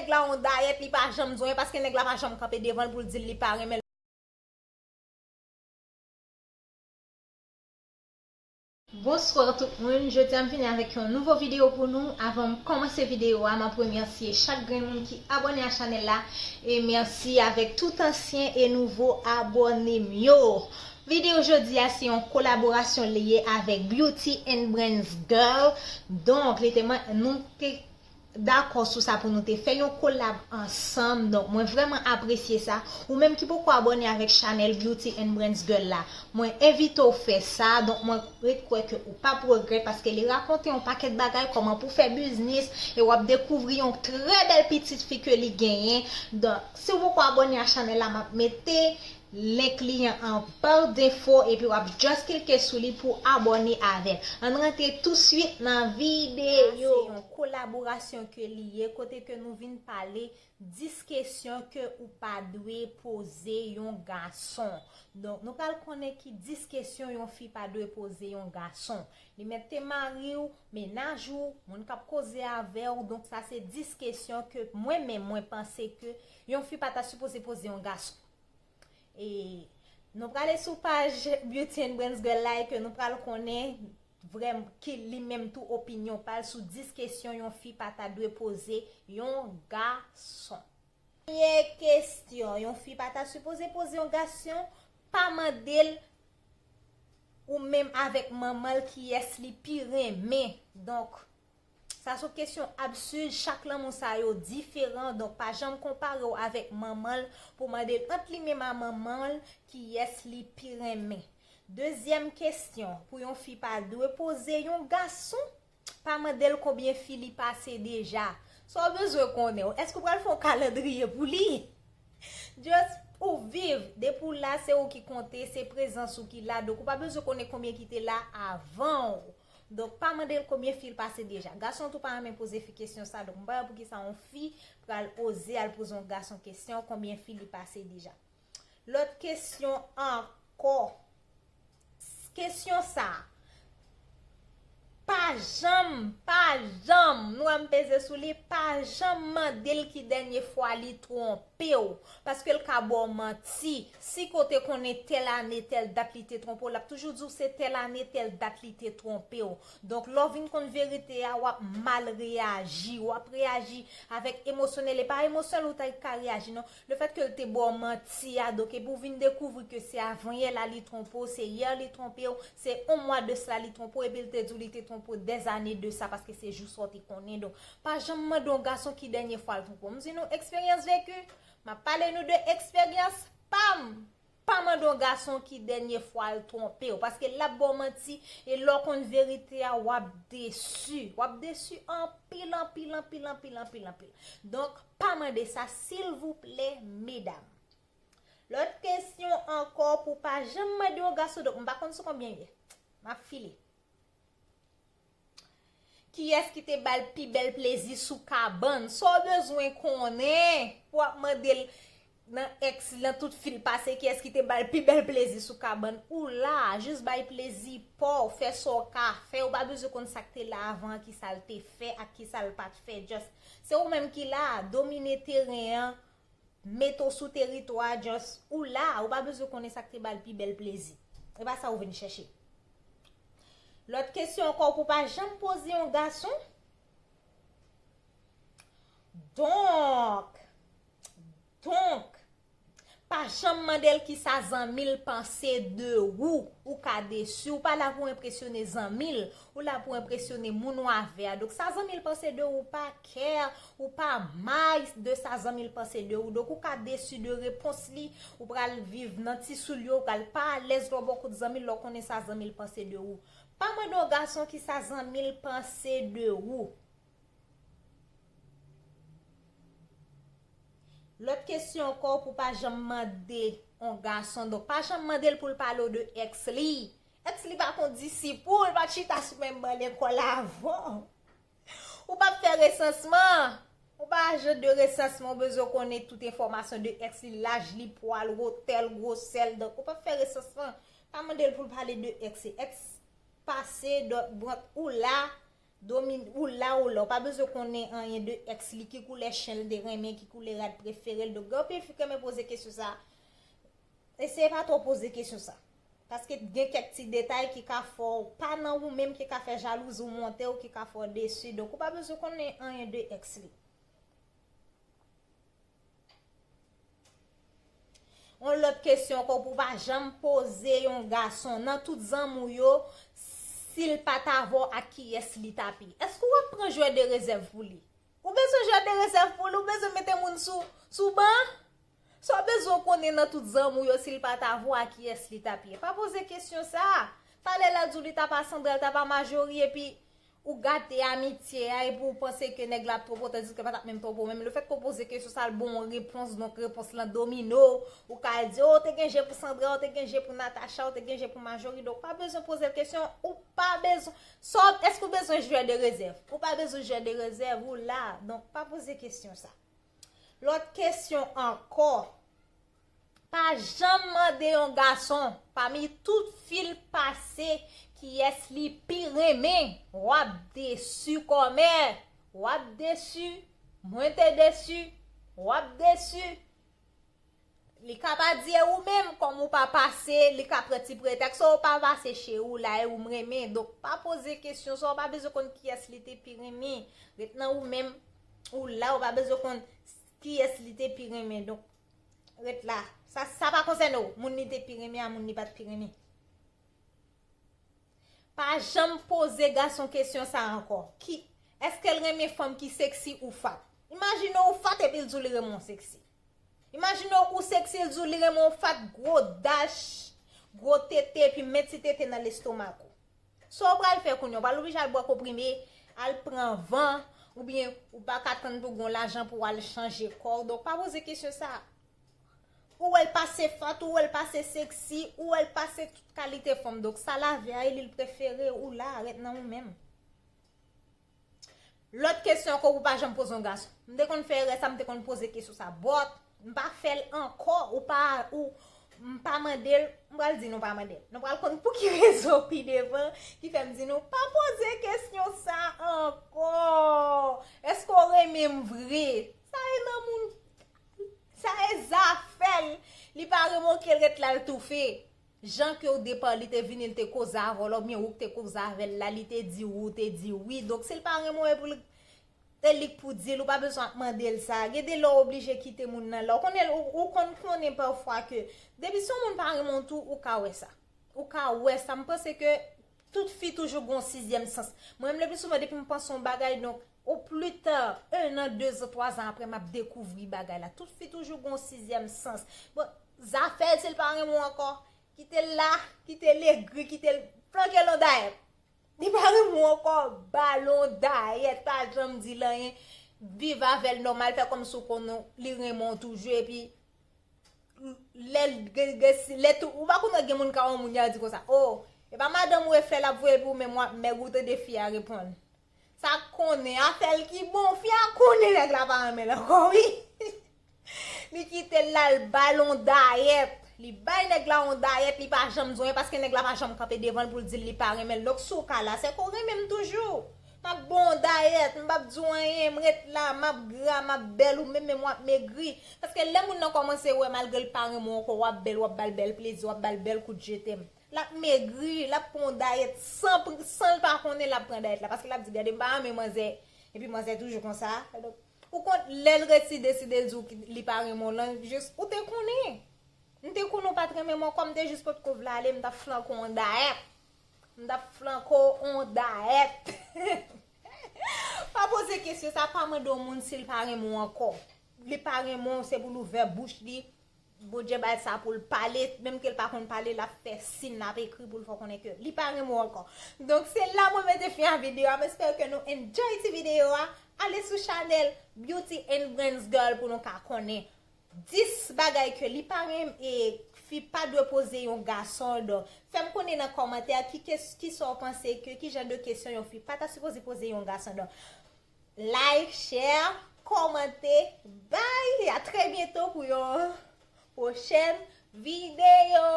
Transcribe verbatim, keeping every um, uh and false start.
nèg la yon dayèt, li pa janm di anyen, paske nèg la pa janm kanpe devan l pou l di l li pa renmen l. Bonswa tout moun, jodi a m vini avèk yon nouvo videyo pou nou. Avan m kòmanse videyo a, m ap remèsye chak grenn moun ki abòne a chanèl la, e mèsi avèk tout ansyen e nouvo abòne m yo. Videyo jodi a se yon kolaborasyon li ye avèk Beauty and Brains Girl. Donk, li te man-, nou te dakò sou sa pou nou te fè yon kolab ansanm. Donk, mwen vrèman apresye sa. Ou menm ki poko abòne avèk chanèl Beauty and Brains Girl la, mwen envite w fè sa. Donk, mwen ret kwè ke ou p ap regrèt paske li rakonte yon pakèt bagay, kòman pou fè biznis, e w ap dekouvri yon trè bèl pitit fi ke li genyen. Donk, si w poko abòne a chanèl la, m ap mete link li an an ba w enfo, epi w ap just klike sou li pou abòne avè l. Ann rantre touswit nan videyo. Se yon kolaborasyon ke li ye, kote ke nou vin pale dis kesyon ke ou pa dwe poze yon gason. Donk, nou pral konnen ki dis kesyon yon fi pa dwe poze yon gason. Li mèt te mari w, mennaj ou, moun k ap koze avè w. Donk, sa se dis kesyon ke mwen menm, mwen panse ke yon fi pa ta sipoze poze yon gason. E nou prale sou paj Beauty and Brains Girl la e ke nou pral konnen vrèm-, ki li menm tou opinyon pa l sou dis kesyon yon fi pa ta dwe poze yon gason. Premye kesyon yon fi pa ta sipoze poze yon gason, pa mande l ou menm avèk manman l kiyès li pi renmen. Donk, sa se yon kesyon absid, chak lanmou sa yo diferan, donk pa janm konpare w avèk manman l pou mande l ant li menm a manman l kiyès li pi renmen. Dezyèm kesyon, pou yon fi pa dwe poze yon gason, pa mande l konbyen fi li pase deja. Sa w bezwen konnen, èske w pral fè yon kalandriye pou li? Just ou viv, depi w la, se ou ki konte, se prezans ou ki la, donk ou pa bezwen konnen konbyen ki te la avan w. Donk, pa mande l konbyen fi l pase deja. Gason tou pa renmen poze fi kesyon sa, donk m pa wè poukisa yon fi pral oze al poze yon gason kesyon konbyen fi li pase deja. Lòt kesyon ankò. Kesyon sa, pa janm, pa janm, nou wè m peze sou li, pa janm mande l ki dènye fwa li twonpe w, paske l ka ba w manti. Si ke w te konnen tèl ane, tèl dat li te twonpe w, l ap toujou di w se tèl ane, tèl dat li te twonpe w. Donk, lè w vin konn verite a, w ap mal reyaji, w ap reyaji avèk emosyonèl, e pa emosyonèl ou ta ka reyaji, non. Lefètke l te ba w manti a, donk, epi w vin dekouvri ke se avanyè la li twonpe w, se yè li twonpe w, se yon mwa de sla li twonpe w, epi l te di w li te twonpe w dèzane de sa, paske se jis sa w te konnen. Donk, pa janm mande yon gason ki dènye fwa l twonpe w. M di nou eksperyans veki, m ap pale nou de eksperyans pa m. Pa mande yon gason ki dènye fwa l twonpe w, paske l ap ba w manti, e lè w konn verite a, w ap desi. W ap desi anpil, anpil, anpil, anpil, anpil, anpil. Donk, pa mande sa, silvouplè, medam. Lòt kesyon ankò pou pa janm mande yon gason, donk, m pa konn sou konbyen l ye. M ap file. Kiyès ki te ba l pi bèl plezi sou kabann? Sa w bezwen konnen pou w ap mande l nan èks li, nan tout fi l pase, kiyès ki te ba l pi bèl plezi sou kabann? Ou la, jis bay plezi pa w, fè sa w ka fè, ou pa bezwen konn sa k te la avan an, kisa l te fè ak kisa l pa t fè, just se ou menm ki la, domine teren an, mete w sou teritwa, just ou la, ou pa bezwen konnen sa k te ba l pi bèl plezi. E pa sa ou vin chèche. Lòt kesyon ankò pou pa janm poze yon gason. Donk, donk, pa janm mande l kisa zanmi l panse de ou. Ou ka desi, ou pa la pou enpresyone zanmi l, ou la pou enpresyone moun ou avè a. Donk, sa zanmi l panse de ou pa care, ou pa mind de sa zanmi l panse de ou. Donk, ou ka desi de repons li, ou pral viv nan ti soulye w, ou pral pa alèz lè w bò kot zanmi l, lè w konnen sa zanmi l panse de ou. Pa mande yon gason kisa zanmi l panse de ou. Lòt kesyon ankò pou pa janm mande yon gason. Donk, pa janm mande l pou l pale w de èks li. Èks li pa t yon disip ou, li pa t chita sou menm ban lekòl avè w. Ou p ap fè resansman. Ou pa jan de resansman, ou bezwen konnen tout enfòmasyon de èks li, laj li, pwa l, wotè l, gwosè l. Donk, ou p ap fè resansman. Pa mande l pou l pale de èks li. Èks pase, donk, brant ou la, Domin, ou la, ou la, ou pa bezwen konnen anyen de ex li, ki koulè chen l te renmen, ki koulè rad prefere l. Donk, gen anpil fi k renmen poze kesyon sa. Eseye pa twò poze kesyon sa. Paske gen kèk ti detay ki ka fè w, pa nan ou menm ki ka fè jalouzi w monte w, ki ka fè w desi. Donk, ou pa bezwen konnen anyen de ex li. Yon lòt kesyon ankò pou w pa janm poze yon gason nan tout zanmi w yo, si l pa t avè w, ak kiyès li t ap ye? Èske w ap pran jwè de rezèv pou li? Ou bezwen jwè de rezèv pou li, ou bezwen mete moun sou, sou ban? Sa w bezwen konnen nan tout zanmi w yo, si l pa t avè w, ak kiyès li t ap ye? Pa poze kesyon sa. Talè l ap di w li t ap a Sandra, l t ap a Majori, epi ou gate amitye a, epi ou panse ke nèg la ap twonpe w, tandiske l pa t ap menm twonpe w menm. Lefètke w poze kesyon sa, l ba w yon repons, donk repons lan domine w. Ou ka di, o, w te gen je pou Sandra, w te gen je pou Natacha, w te gen je pou Majori, donk pa bezwen poze l kesyon, ou pa bezwen. Sa w, èske w bezwen jwè de rezèv? Ou pa bezwen jwè de rezèv, ou la. Donk, pa poze kesyon sa. Lòt kesyon ankò. Pa janm mande yon gason, pami tout fi l pase, kiyès li pi renmen. W ap desi kòmè. W ap desi. Mwen te desi. W ap desi. Li ka pa di e ou menm, kòm ou pa pase, li ka pran ti pretèks, o, ou pa pase cheri, w la, e ou m renmen. Donk, pa poze kesyon sa, ou pa bezwen konn kiyès li te pi renmen. Ret nan ou menm, ou la, ou pa bezwen konn kiyès li te pi renmen. Donk, ret la. Sa, sa pa konsène w, moun li te pi renmen a moun li pa t pi renmen. Pa janm poze gason kesyon sa ankò. Ki, èske l renmen fanm ki seksi ou fat? Imajine w fat epi l di w li renmen w seksi. Imajine w ou seksi, l di w li renmen w fat, gwo dach, gwo tete, epi men ti tete nan lestomak ou. Sa w pral fè kounye a? W pral oblije al bwè konprime, al pran van, oubyen ou pa ka tann pou gon lajan pou w al chanje kò w. Donk, pa poze kesyon sa. Ou wè l pase fat, ou wè l pase seksi, ou wè l pase tout kalite fanm. Donk, sa lavi a ye, li l prefere, ou la, ret nan ou menm. Lòt kesyon ankò pou pa janm poze yon gason. M te konn fè erè sa, m te konn poze kesyon sa. But, m pa fè l ankò, ou pa, ou, m pa mande l, m pral di nou pa mande l. Nou pral konn pou ki rezon pi devan ki fè m di nou pa poze kesyon sa ankò. Èske w renmen m vre? Sa e nan moun, sa e zafè l. Li pa renmen w, ke l ret la, l toufe. Jan ke o depa li te vini, li te koze avè w la, oubyen ou k te koze avè l la, li te di wi, ou te di wi. Donk, si l pa renmen w, e pou l, e li k pou di l, ou pa bezwen ap mande l sa. Gen de lè w oblije kite moun nan la. Ou konnen, ou, ou konn konnen pafwa ke depi si yon moun pa renmen w tou, ou ka wè sa. Ou ka wè sa. M panse ke tout fi toujou gon sizyèm sans. Mwen menm, le pli souvan, depi m panse yon bagay, donk, au plus tard, un an, deux ans, trois ans apre, m ap dekouvri bagay la. Tout fi toujou gon sizyèm sans. Bon, zafè l, si l pa renmen w ankò, kite l la, kite l egri, kite l flanke l yon dayèt. Li pa renmen w ankò, ba l yon dayèt, pa janm di l anyen. Viv avè l nòmal, fè kòmsi w konnen li renmen w toujou, epi lè l gen, gen, lè tou, ou pa konnen gen moun ka wè yon moun y a di konsa, o, e pa madanm ou e flè l ap voye pou ou menm w ap mèg ou tande fi a reponn. Sa konnen, afè l ki bon, fi a konnen nèg la pa renmen l ankò, wi. Li kite l la, l ba l yon dayèt. Li bay nèg la yon dayèt, li pa janm di anyen paske nèg la pa janm kanpe devan l pou l di l li pa renmen l. Donk, si w ka la, se ke w renmen m toujou. M ap ba w yon dayèt, m p ap di w anyen, m ret la, m ap gra, m ap bèl, ou menm menm w ap megri. Paske lè moun nan kòmanse wè, malgre l pa renmen w ankò, w ap bèl, w ap ba l bèl plezi, w ap ba l bèl kout je t'aime. L ap megri, l ap pran yon dayèt san, san l pa konnen l ap pran dayèt la. Paske l ap di, gade, m pa renmen manzè, epi manzè toujou konsa. Donk, ou konn, lè l resi deside l di w ki, li pa renmen w lan, jis, ou te konnen. M te konnen w pa t renmen m ankò, m te jis potko vle ale, m t ap flanke w yon dayèt. M t ap flanke w yon dayèt. Pa poze kesyon sa, pa mande yon moun si l pa renmen w ankò. Li pa renmen w, se pou l ouvè bouch li. Bondye ba l sa pou l pale, menm ke l pa konn pale, l ap fè siy, l ap ekri pou l fè w konnen ke li pa renmen w ankò. Donk, se la mwen mete fen a videyo a. M espere ke nou enjoy ti videyo a. Ale sou chanèl Beauty and Brains Girl pou nou ka konnen dis bagay ke li pa renmen, e, fi pa dwe poze yon gason. Donk, fè m konnen nan kòmantè a ki kes-, kisa w panse ke, ki jan de kesyon yon fi pa ta sipoze poze yon gason. Donk, like, share, kòmante. Bye! A trè byento pou yon pwochèn videyo.